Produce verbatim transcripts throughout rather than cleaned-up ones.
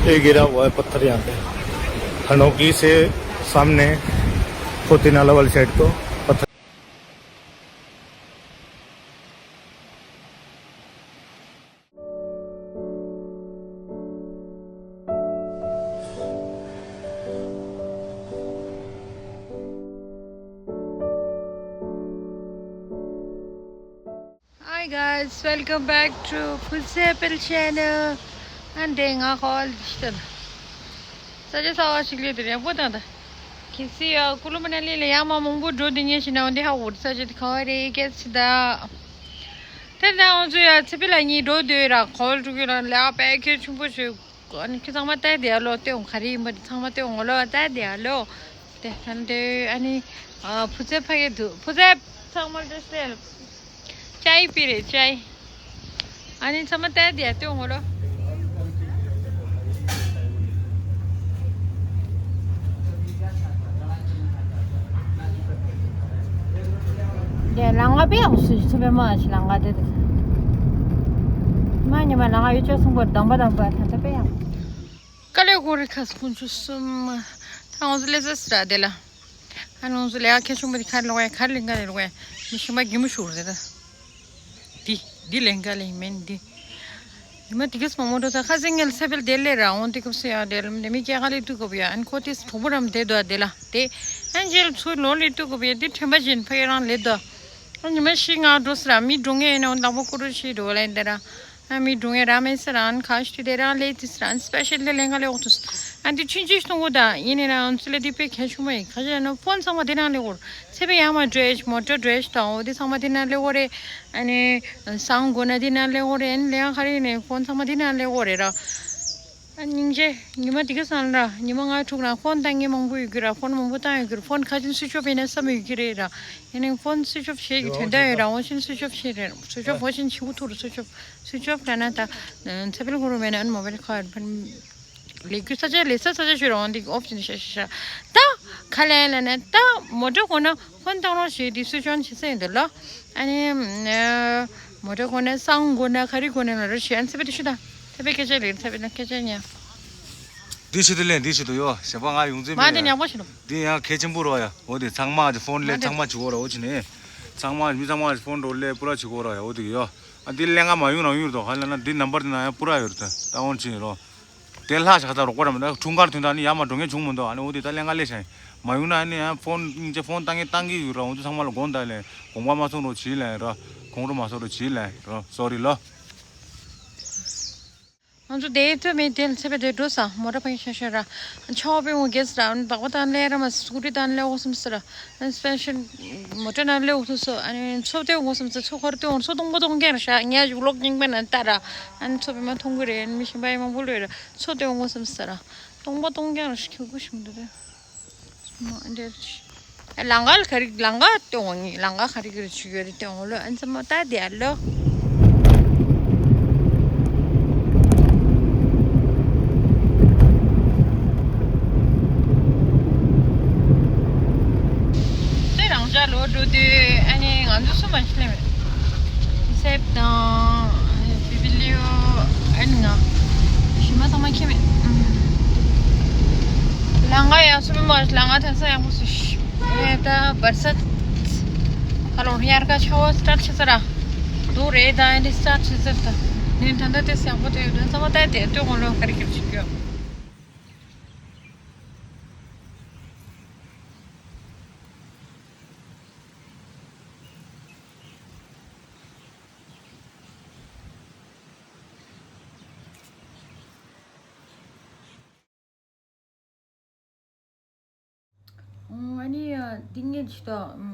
ये गिरा हुआ है पत्थर यहाँ पे, हनोकी से सामने, पोती नाला वाली साइड को पत्थर। Hi guys, welcome back to Full Circle channel. And day nga call dishtan. Saja sawa shikle de ya bodan da. Kisi ya kulumana le ya ma mungbu do dinye shina onde ha word saja khaware kesi da. Tenda onzu ya tsipila ni do de ra call to la la pa ke chumbo shu. Ani ki tsangma tai de lo te on khari mo tsangma te on lo tai de lo. Te han de ani phuze phage du phuze tsangma de sel. Chai pire chai. Ani tsama ta dia te ngolo. De langa pe ang su su be ma chi langa de. Ma ni ma langa yu cho sung bo dang ba dang ba ta ta pe yang. Kale gore khas kun chu sum. Ta ngos le sa sra de la. ཨ་ནི་ང་ཚོ་ལས་ཀ་གལ་ཆུང་པོ་འདི་ག་རེ་ལོག་ཡ། ག་རེ་ལེན་ག་རེ་ལོག་ཡ། མི་ཤི་མ་གི་མུ་ཤུར་རེད་ད། འདི་འདི་ལེན་ག་ལེན་མེན་འདི། ཉི་མ་དེ་གས་མང་མོ་འགྲོ་ད་ཁ་སེང་ངལ་ས་བེལ་དེ་ལས་ར་འོང་དེ་སྐབས་སུ་ཡ་དེ་ལམ་དེ་མི་སྐྱེ་ག་ལས་ཏུ་གོ་བ་ཡ། ཨན་ཁོ་དེ་གྲོགས་པོ་རམ་དེ་དོ་དེ་ལ་དེ་ཨན་ཇེལ་ཚུ་ལོ་ལས་ཏུ་གོ་བ་ཡ། དེ་ཁྲེན་པ་ཅན་ཕ་ཡ་རང་ལས་དོ། ཨ་ཉི་མ་ཤི་ང་འགྲོ་སི་ར་མི་འགྲོ་ངེས་ཡིན་ན་འོང་དང་པོ་ཀུ་རུ་ཤི་འགྲོ་ལ་ཡིན་དེ་ར། ཨ་མི་སྒྲུང་ཡ་ར་མེད་ཟེར་ཨན་ཁ་ཤི་དེ་རང་ལས་དེ་ཟེར་ཨན་སི་པེ་ཤལ་དེ་ལེན་ག་ལས་འོག་ཏུ་ཨན་དེ་ཆུན་ཆུན་གཏོང་གོ་ད། ཡིན་ནི་ར་ཨན་ཚུ་ལས་དེ་པེ་ཁྱད་ཆུང་མ་ཡིན། ཁ་ཤ་ན་ཕོན་ཚང་མ་དེ་ནང་ལས་འོར་ཚེ་པེ་ཡང་མ་འགྲོ་ཡ་མོ་ཊ་འགྲོ་ཡ་དང་འོ་དེ་ཚང་མ་དེ་ནང་ལས་འོར་རེད། ཨ་ནི་སང་གོ་ན་དེ་ནང་ལས་འོར་རེད། ཨན་ལས་ཡང་ཁ་རེ་ནས་ཕོན་ཚང་མ་དེ་ནང་ལས་འོར་རེད་ར། ཨ་སྙིང་རྗེ། ཉི་མ་དེ་ག་སང་ར་ཉི་མ་ལྔ་དྲུག་ར་ཕོན་བཏང་མཁན་མང་པོ་ཡོད་ཀྱི་ར། ཕོན་མང་པོ་བཏང་ཡོད་ཀྱི་ར། ཕོན་ཁ་ཅིན་སུའིཆ་ཨོཕ་ཡིན་ན་བསམ་ཡོད་ཀྱི་རེད་ར། ཡིན་ནའི་ཕོན་སུའིཆ་ཨོཕ་བྱེད་ཀྱི་དོན་དག་ཡོད་ར། འོ་ཤིན་སུའིཆ་ཨོཕ་བྱེད་རེད། སུའིཆ་ཨོཕ་འོ་ཤིན་ཤི་གུ་ཐུར་སུའིཆ་ཨོཕ། སུའིཆ་ཨོཕ་ལ་ན་ད་ཚེ་འཕེལ་གུ་རུ་མེད་ན་ཨན་མོ་བེལ་ཁ་ལས་ཀྱི་ས་ཆ་ལས་ས་ས་ཆ་ཤོད་ར་འོང་དེ་ཨོཕ་ཅིན་ཤ་ཤ་ཤ། ད་ཁ་ལས་ལ་ན་ད་མོ་ཊ་གོ་ན། ཧོན་ཏང་རོ་ཞེས་འདི་སུ་ཅོན་ཆི་སེ་ཡིན་འདི་ལ། ཨ་ནི་མོ་ཊ་གོ་ནས་སང་གོ་ན་ཁ་རི་གོ་ནས་ལ་རུ་ཞེ་ཨན་ཚེ་པེ་ཏི་ཤུ་ད། ཚེ་པེ་སྐད་ཆ་ལེར་ཚེ་པེ་ན་སྐད་ཆ་ཉ། འདི་ཤི་དུ་ལེན་འདི་ཤི་དུ་ཡོ་ཞེ་པ་ང་ཡོང་ཚེ་མ་འདི་ཉག་པོ་ཞིག་ལ། འདི་ཡང་གལ་ཆེན་པོ་རོ་ཡ། འོ་དེ་ཚང་མ་གི་ཕོན་ལེ་ཚང་མ་བྱི་གོ་ར་འོ་ཅི་ནས། ཚང་མ་མི་ཚང་མ་གི་ཕོན་འགྲོ་ལེ་པུ་ར་བྱི་གོ་ར་ཡ། འོ་དེ་ཡོ། ཨ་འདི་ལེན་ག་མ་ཡོང་རང་ཡོད་དོ་ཧ་ལ་ན་འདི་ནམ་བར་དེ་ན་ཡང་པུ་ར་ཡོད་དོ་ད་འོན་ཅི་རོ། དེ་ལྷག་ཆགས་ད་རོགས་པ་ར་མི་འདུག་འཁྲུངས་སྐར་དོན་དག་ནི་ཡར་མར་འགྲོ་མཁན་བྱུང་མི་འདུག་ཨ་ནི་འོ་དེ་ད་ལེན་ག་ལས་བྱ་ཡིན། མ་ཡོང་ན་ཨ་ནི་ཡང་ཕོན་སྙིང་རྗེ་ཕོན་བཏང་གི་བཏང་གི་ཡོད་ར། འོ་ཚོ་ཚང་མ་ལ་དགོངས་དག་ལས་དགོངས་པ་མ་ཚོམ་རོགས་བྱིས་ལན་ར། ཁོང་ཁྲོ་མ་ཚོམ་རོགས་བྱིས་ལན་ར། སོ་རི་ལོ། ང་ཚོ་དེ་ཐོས་མེད་དེ་ལ་ཚེ་པ་དེ་འགྲོ་ས་མོ་ཊ་ཕ་གི་ཤ་ཤ་ར། ཆའོ་པེ་འོ་གེ་སི་ར། ཨ་ནི་བག་པ་དང་ལས་ར་མ་སི་ཀུ་ཊི་དང་ལས་འོ་སམ་སི་ར། སི་པེ་ཤལ་མོ་ཊ་ནང་སླེབས་ཐུབ་སོང་། ཨ་ནི་མཚོ་སྟོད་འོང་སོང་ཙང་མཚོ་ཁར་སྟོད་འོང་སོང་། སྟོང་པ་སྟོང་རྐྱང་རེད་ཤག་ཉ་གཞུག་ལོག་རྙིང་པ་ན་ལྟ་ར། ཨ་ནི་མཚོ་པའི་མ་མཐོང་གི་རེད། ཨ་ནི་མི་གཞན་པ་ཡི་མང་པོ་ལོས་ར་མཚོ་སྟོད་འོང་སོང་ཟེར་ར། སྟོང་པ་སྟོང་རྐྱང་རེད་ཤག་ཁྱོད་ཀུ་ཤི་མི་འདུག་རེད། མ་འདྲེ་ཨ་ལང་ཀ་ལ་ག་རེ་ལང་ཀ་སྟོད་འོང་ངི་ལང་ཀ་ག་རེ་ག་རེ་བྱུག་ཡོད་རེད་སྟོད་འོང་ལོ། ཨ་ནི་ཚ་མ་ལྟ་དེ་ཨ་ལོ། དེ་རང་ཅག་ལོ་འགྲོ་དུས་ཨ་ནི་ང་ཚོ་སུ་མ་ཤི་ལེ་མེད། སེབ་དང་བི་བི་ལིའུ་ཨ་ནི་ང་ཞི་མ་ཚང་མ་ཁྱེར་མེད། ལང་ཀ་ཡག་སུ་མི་མ་ལང་ཀ་ཐན་ས་ཡག་པོ་སུ་ཤི་ཨེ་ད་བར་ས་ཁ་ལོ་དབྱར་ཁ་ཆར་པ་སི་ཊར་ཊི་བྱེད་ས་ར་དུ་རེད། ད་ཨ་ནི་སི་ཊར་ཊི་བྱེད་ས་ད་ནི་ད་ད་དེ་ཡག་པོ་དེ་ཡོད་དོན་ཚང་མ་ད་དེ་སྟོད་འོང་ལོ་ག་རེ་ག་རེ་བྱེད་རྒྱུ། ཨ་ནི་འདི་ངས་ཅི་ད་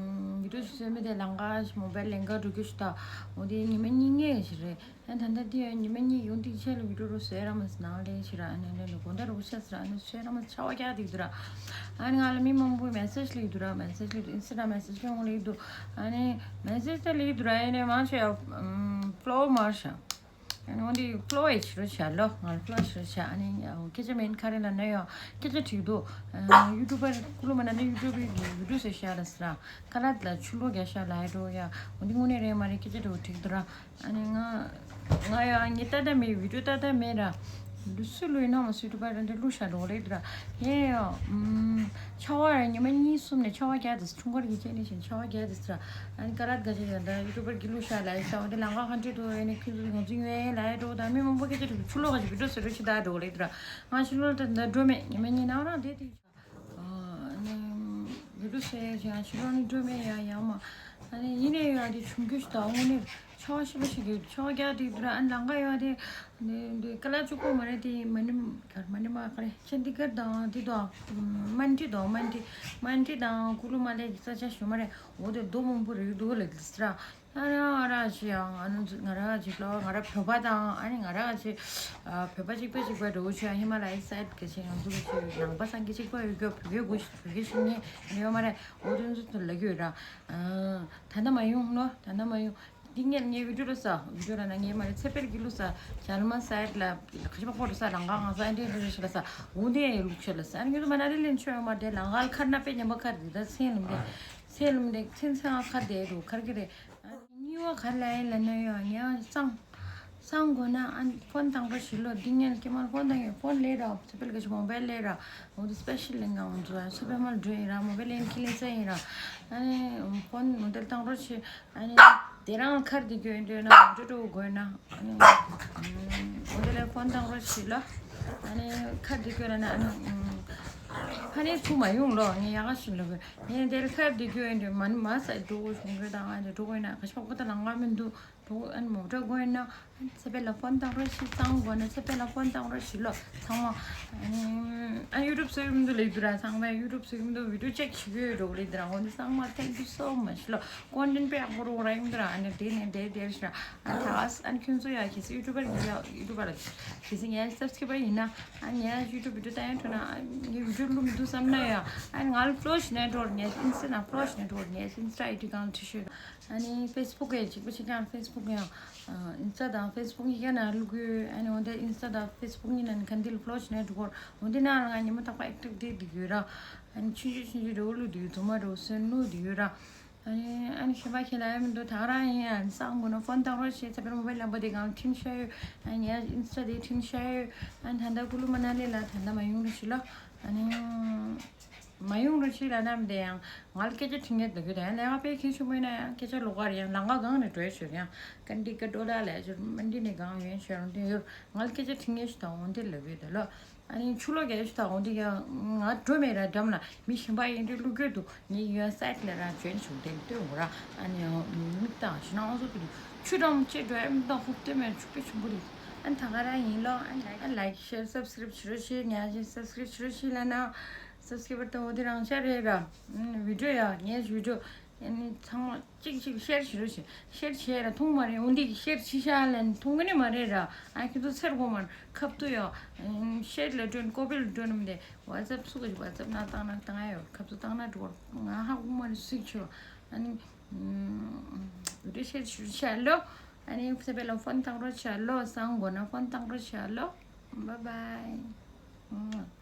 བི་ཌིའོ་ཞིག་བཟོས་མེད་དེ་ལང་ཀ་ཞིག་མོ་བལ་ལེན་ག་འགྲོ་རྒྱུ་ཞིག་ད་འོ་དེ་ཉི་མ་གཉིས་ངས་ཞིག་རེད། ཨ་ད་ལྟ་འདི་ཡང་ཉི་མ་གཉིས་ཡོང་དུས་ཆེད་ལ་བི་ཌིའོ་རུ་བཟོས་ར་མ་ཟ་ནང་ལས་ཞིག་ར། ཨ་ནི་ལ་ལ་དགོང་དག་རུ་ཤ་ཟ་ར། ཨ་ནི་བཟོས་ར་མ་ཆ་བ་རྒྱག་དེ་འདུག་ར། ཨ་ནི་ང་ལ་མི་མང་པོས་མེ་སེ་ཇི་ལིག་འདུག་ར། མེ་སེ་ཇི་ལིག་ཨིན་སི་ཊ་མེ་སེ་ཇི་ལིག་འདུག་ཨ་ནི་མེ་སེ་ཇི་ད་ལིག་འདུག་ར། ཨ་ནི་མང་ཆེ་ཡང་ཕོ་ལོ་ཝར་མར་ཤ། ཨ་ནི་འོན་ཏེ་ཕོ་ལོ་ཝར་ཞིག་རོ་ཤ་ལོ། ང་ལ་ཕོ་ལོ་ཝར་ཞིག་རོ་ཤ། ཨ་ནི་སྐད་ཆ་མེད་ཁ་རེ་ལ་ན་ཡང་སྐད་ཆ་དྲིས་འདུག་ཡུ་ཊུབ་པར་ཀུ་ལུ་མ་ན་ནི་ཡུ་ཊུབ་གི་བི་ཌིའོ་བཟོས་ཤ་ལ་ཟེར་ར། ཁ་ལག་ལ་ཆུ་ལོག་རྒྱག་ཤ་ལ་ཡ་འགྲོ་ཡ། འོན་ཏེ་དངོས་གནས་རེད་མ་རེད་སྐད་ཆ་དྲིས་འདུག་ར། ཨ་ནི་ང་ང་ཡང་ངས་ལྟ་ལྟ་མེད། བི་ཌིའོ་ལྟ་ལྟ་མེད་ར། འདི་སུས་བླུགས་ཡིན་ན་མ་སུས་ཡུ་ཊུབ་པར་འདི་བླུགས་བཞག་འགྲོ་གི་རེད་འདི་ར། ངས་ཡང་ཆར་པ་ར་ཉི་མ་གཉིས་གསུམ་ནས་ཆར་པ་རྒྱག་དེ་ཁྲུང་ཁར་གྱི་ཅན་ནས་བཞིན་ཆར་པ་རྒྱག་དེ་ར། ཨ་ནི་ཀ་ལད་ག་ཅི་ཡོད་ད་ཡུ་ཊུབ་པར་གྱི་བླུགས་བཞག་ལ་ཡི་ས་འོ་དེ་ལམ་ཁ་ག་འདྲ་འདུག་ཨ་ནི་ཁྱོད་ཚོ་ང་ཚོ་ཡོད་ལ་ཡི་འགྲོ་ད་མི་མང་པོ་སྐད་ཆ་དྲིས་ཆུ་ལོག་ག་ཅི་བི་ཌིའོ་བཟོ་རོགས་བྱེད་ད་འགྲོ་གི་རེད་འདི་ར། ང་ཕྱི་ལོགས་ད་ད་འགྲོ་མེད་ཉི་མ་གཉིས་ནང་རང་བསྡད་དེ། ཨ་ནི་ཡུ་ཊུབ་བཟོ་ཡས་ཅིག་ཡང་ཕྱི་ལོགས་ནས་འགྲོ་མེད་ཡ་ཡང་མ། ཨ་ནི་ཡིན་ནའི་ཡོད་དེ་ཆུང་རྒྱུ་ཞིག་དང་དངོས་གནས་ཆར་པ་ཞེ་པོ་ཞིག་གིས་ཆར་པ་རྒྱག་དེ་འདུག་ར། ཨ་ནི་ལམ་ཁ་ཡོད་དེ་འདི་འདི་ཀ་ལ་གཅིག་པོ་མ་རེད་དེ་མ་ནི་གར་མ་ནི་མ་ག་རེ་ཆན་དི་གར་དང་དེ་དང་མན་ཌི་དང་མན་ཌི་མན་ཌི་དང་ཀུ་ལུ་མ་ལའི་གི་ས་ཆ་ཞུ་མ་རེད། འོ་དེ་རྡོ་མང་པོ་རེད་འདུག་ལ་དེ་ར། ཨ་ར་ཨ་ར་ཅི་ཡང་ཨ་ནུ་ང་ར་ཅི་ལོ་ང་ར་བོད་པ་དང་ཨ་ནི་ང་ར་ཅི་བོད་པ་གཅིག་པ་གཅིག་པ་འགྲོ་ཆུ་ཧི་མ་ལ་ཡི་སའིད་གི་ཅི་ང་ཚོ་གི་ཅི་ནང་པ་སངས་རྒྱས་གཅིག་པ་ཡོད་རྒྱུ་བོད་པའི་གུ་བོད་པའི་ཤིང་ངེ་ཡོད་མ་རེད། འོ་དེ་ཚོ་ལ་རྒྱུ་ར། ད་ལྟ་མ་ཡོང་ལོ་ད་ལྟ་མ་ཡོང་། འདི་ངས་ངའི་བི་ཌིའོ་ལ་ས་བི་ཌིའོ་ལ་ན་ངས་མ་རེད་ཚེ་འཕེལ་གི་ལུགས་ས་ཇལ་མ་སའིད་ལ་ག་ཅི་པ་ཁོ་ར་ས་ལང་ག་ང་ས་ཨ་འདྲེ་འདྲེ་ཞིག་ལ་ས་འོ་འདི་ཡང་ལུགས་ཤ་ལ་ས་ཨ་ནི་ངས་ཚོ་མ་ན་རེ་ལེན་ཆོད་ཡོད་མ་རེད། ལང་ག་ཁར་ན་པེ་ཉམས་པ་ཁར་འདི་ད་སེན་ལུམ་རེད། སེན་ལུམ་རེད་སེན་སེན་ཨ་ཁར་དེ་རུ་ཁར་གི་རེད། གཉིས་པ་ག་ལ་ཡིན་ལབ་ན་ཡོད་ངས་སང་སང་དགོས་ན་ཨ་ཕོན་བཏང་པ་ཞིག་ལོ་འདི་ངས་ཀྱི་མར་ཕོན་བཏང་ཡོད་ཕོན་ལས་ར་ཚེ་འཕེལ་ག་ཅི་མོ་བེལ་ལས་ར། འོ་འདི་སི་པེ་ཤལ་ལས་ངང་འཛུལ་ཚེ་འཕེལ་མར་འགྲོ་ཡིན་ར་མོ་བེལ་ལས་ཁྱི་ལས་ས་ཡིན་ར། ཨ་ནི་ཕོན་མོ་དེ་བཏང་རོགས་བྱེད། ཨ་ནི་དེ་རང་ཁར་དེ་གྱོན་འདོད་ན་འགྲོ་འགྲོ་དགོས་ན་ཨ་ནི་འོ་དེ་ལས་ཕོན་བཏང་རོགས་བྱེད་ལོ། ཨ་ནི་ཁར་དེ་གྱོན་ན་ཨ་ནི་ཕ་ནས་ཚུགས་མ་ཡོང་ལོ། ངས་ཡག་ག་ཞིག་ལབ་དགོས། ངས་དེར་ཁར་དེ་གྱོན་འདོད་མ་ནི་མ་ས་འགྲོ་དགོས་བྱུང་གི་དང་ཨ་ནི་འགྲོ་དགོས་ན་ག་ཤ་ཁོ་ད་ལ་ང་མི་འདུག་འགྲོ་ཨ་ནི་མོ་ཊ་དགོས་ན། ཚེ་འཕེལ་ལ་ཕོན་བཏང་རོགས་ཞེས་གཙང་དགོས་ན་ཚེ་འཕེལ་ལ་ཕོན་བཏང་རོགས་ཞེས་ལོ་ཚང་མ། ཨ་ཡུ་ཊུབ་བཟོ་གི་མི་འདུག་ལབ་འདུག་ར་ཚང་མས་ཡུ་ཊུབ་བཟོ་གི་མི་འདུག་བི་ཌིའོ་ཅེག་བྱེད་ཀྱི་ཡོད་འགྲོ་གི་རེད་འདི་ར། འོ་འདི་ཚང་མ་thank you so much་ལོ། ཀོན་ཊེན་པེ་ཡག་པོ་རོགས་ར་ཡིན་འདུག་ར། ཨ་ནི་དེ་ནས་དེ་དེར་ཤ་ཨ་ནི་ད་ཨ་ནི་ཁྱོད་ཚོ་ཡ་གལ་སྲིད་ཡུ་ཊུབ་པར་གྱི་ཡ་ཡུ་ཊུབ་པར་གལ་སྲིད་ངའི་སབ་སི་ཀ་རའི་བར་ཡིན་ན་ཨ་ནི་ངའི་ཡུ་ཊུབ་བི་ཌིའོ་ལྟ་ཡང་ཐུབ་ན་ཨ་ནི་ངའི་བི་ཌིའོ་བླུག་མི་འདུག་བསམ་ན་ཡ་ཨ་ནི་ང་ལ་ཕོ་ལོ་ཞིག་ནས་འགྲོ་ར། ངའི་ཨིན་སི་ཊ་ན་ཕོ་ལོ་ཞིག་ནས་འགྲོ་ར། ངའི་ཨིན་སི་ཊ་ཨའི་ཌི་གང་ལ་བྲིས་ཤོད། ཨ་ནི་ཕེ་སི་བུག་གི་གཅིག་པ་གཅིག་རྐྱང་ཕེ་སི་བུག་ཡང་ཨིན་སི་ཊ་དང་ཕེ་སི་བུག་གཉིས་ཀ་ནང་བླུག་ཡོད། ཨ་ནི་འོ་དེ་ཨིན་སི་ཊ་དང་ཕེ་སི་བུག་གཉིས་ནང་ག་འདི་ལ་ཕོ་ལོ་ཞིག་ནས་འགྲོ་གོ། འོ་དེ་ནང་ལ་ང་ཉི་མ་རྟག་པར་ཨེག་ཊིབ་བསྡད་བསྡད་ཡོད་ར། ཨ་ནི་ཆུང་ཆུང་ཆུང་ཆུང་འགྲོ་བླུག་བསྡད་ཡོད། དུ་མ་འགྲོ་སོན་བླུག་བསྡད་ཡོད་ར། ཨ་ནི་ཨ་ནི་གཞན་པ་ཁྱེད་ལ་ཡ་མི་འདུག་ད་ག་རང་ཡིན། ཨ་ནི་སང་དགོས་ན་ཕོན་བཏང་རོགས་བྱེད། ཚེ་འཕེལ་མོ་བའི་ལམ་པ་དེ་གང་ཁྲིམས་ཤ་ཡོད། ཨ་ནི་ཡ་ཨིན་སི་ཊ་དེ་ཁྲིམས་ཤ་ཡོད། ཨ་ནི་ད་ལྟ་ཀུ་ལུ་མ་ན་ལི་ལ་ད་ལྟ་མ་ཡོང་རོགས་བྱེད་ལོ། ཨ་ནི། མ་ཡོང་རོགས་བྱེད་ལབ་ན་མི་བདེ་ཡང་། ང་ལ་སྐད་ཆ་དྲི་མཁན་འདུག་གི་དེ་ཡང་ལས་ཀ་དཔེ་ཁྱད་ཆོས་མེད་ན་ཡང་སྐད་ཆ་ལོགས་ཀར་ཡང་ལམ་ཁ་སྒང་ནས་འགྲོ་ཡ་ཤོད་ཡང་། ཀན་ཌི་ཀ་ཏོ་ལ་ལས་ཤོད་མན་ཌི་ནས་སྒང་ཡོང་ཤོད་རུང་དེ་ཡོད། ང་ལ་སྐད་ཆ་དྲི་མཁན་ཞིག་དང་འོང་དེ་ལབ་ཡོད་དེ་ལོ། ཨ་ནི་ཆུ་ལོག་ག་ཞིག་དང་འོང་དེ་ཡང་ང་འགྲོ་མེད་ར་འགྲམ་ལ་མི་གཞན་པ་ཡིན་དུས་བླུག་གི་འདུག་ངས་ཡོད་སའིད་ལ་ར་བྱོན་བྱུང་དེ་ལྟོས་འོང་ར། ཨ་ནི་མིག་དང་ཞི་ན་དབང་སོ་དུ་ཆུ་འགྲམ་ཅེས་འགྲོ་ཡ་མིག་དང་ཧུབ་སྟེ་མེད་ཆུ་པེ་ཆུ་བུ་རེད། ཨ་ནི་ད་ག་ར་ཡིན་ལོ། ཨ་ནི་ལའིཀ་ཤེར་སབ་སི་ཀ་རབ་བྱེད་རོགས་བྱེད། ཉག་ཅིག་སབ་སི་ཀ་རབ་བྱེད་རོགས་བྱེད་ལབ་ན། སབ་སི་ཀ་རབ་དང་འོ་དེ་རང་ཤ་རེད་ར། ཨུམ། བི་ཌིའོ་ཡ་ངའི་བི་ཌིའོ་ཨ་ནི་ཚང་མ་གཅིག་གཅིག་ཤེར་བྱེད་རོགས་བྱེད། ཤེར་བྱེད་ར་མཐོང་མ་རེད། འོ་འདི་གི་ཤེར་བྱེད་ཤ་ལན་མཐོང་གི་ནི་མ་རེད་ར། ཨ་ཁྱོད་ཚོ་ཚེར་གོ་མར་ཁབ་ཏུ་ཡོ། ཨུམ། ཤེར་ལ་སྒྲོན་ཀོ་པི་ལ་སྒྲོན་མི་དེ་ཝ་ཙབ་སུ་ག་ཅིག་ཝ་ཙབ་ན་བཏང་ན་བཏང་ཡ་ཡོད། ཁབ་ཏུ་བཏང་ན་འགྲོ་ང་ཧ་གོ་མ་རེད་སུ་ཞིག་ཆོ། ཨ་ནི་ཨུམ། བི་ཌིའོ་ཤེར་བྱེད་ཤ་ལོ། ཨ་ནི་ཚེ་འཕེལ་ལ་ཕོན་བཏང་རོགས་བྱ་ལོ། སང་དགོས་ན་ཕོན་བཏང་རོགས་བྱ་ལོ། Bye bye.